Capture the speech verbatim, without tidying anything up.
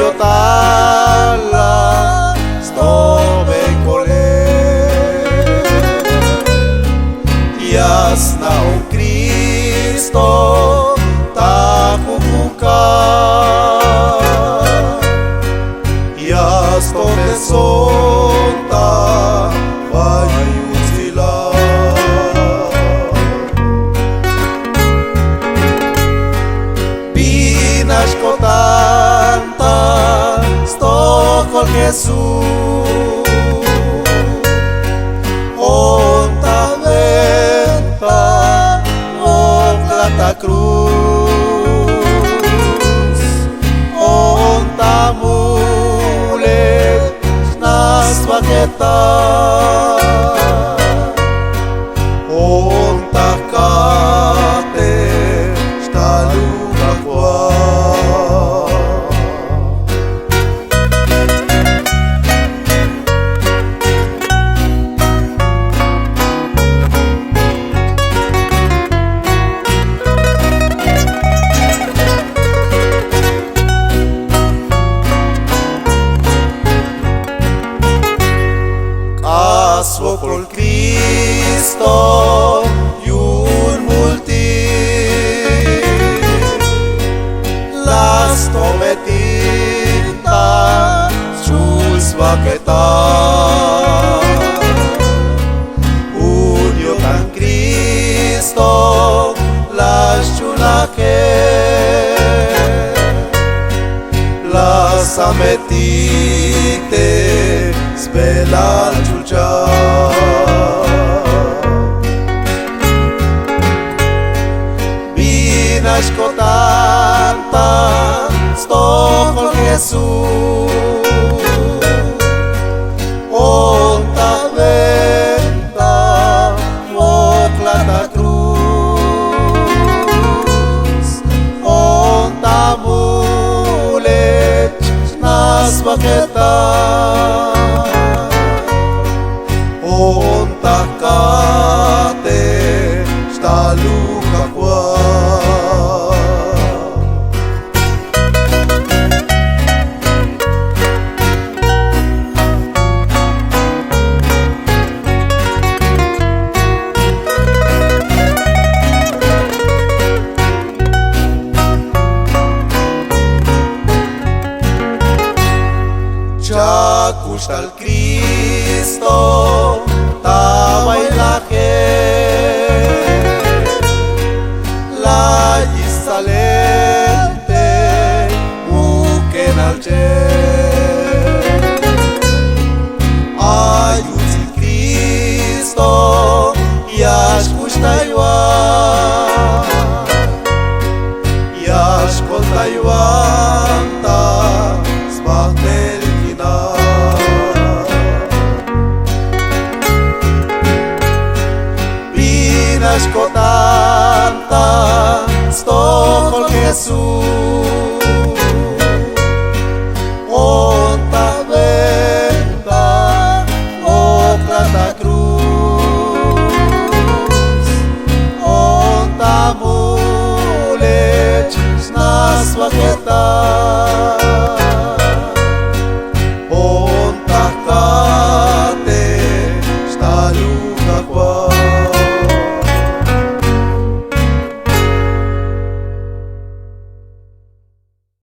Yo'tan la stobel kolel, ya sna'on Cristo ta jujun k'aal, ya stobel so'tan bay yutsilal. Bin nax ko'tan ta stojol Jesús, on ta wenta mok'laj ta cruz, on ta mulel sna' sbajetal, on ta kate' xtaluk Kajwal. K'ax swokol Cristo yu'un multik, la stobetik ta schul sbajetal. Jun yo'tan Cristo la sch'uunaje, la sametik te sbelal ch'ulchan. Bin nax ko'tan ta stojol Jesús, on ta wenta mok'laj ta cruz, on ta mulel sna' sbajetal, on ta kate' xtaluk Kajwal. Cha'kuxtal Cristo ta bay lajel, la yich' tsalel te mukenal ch'el.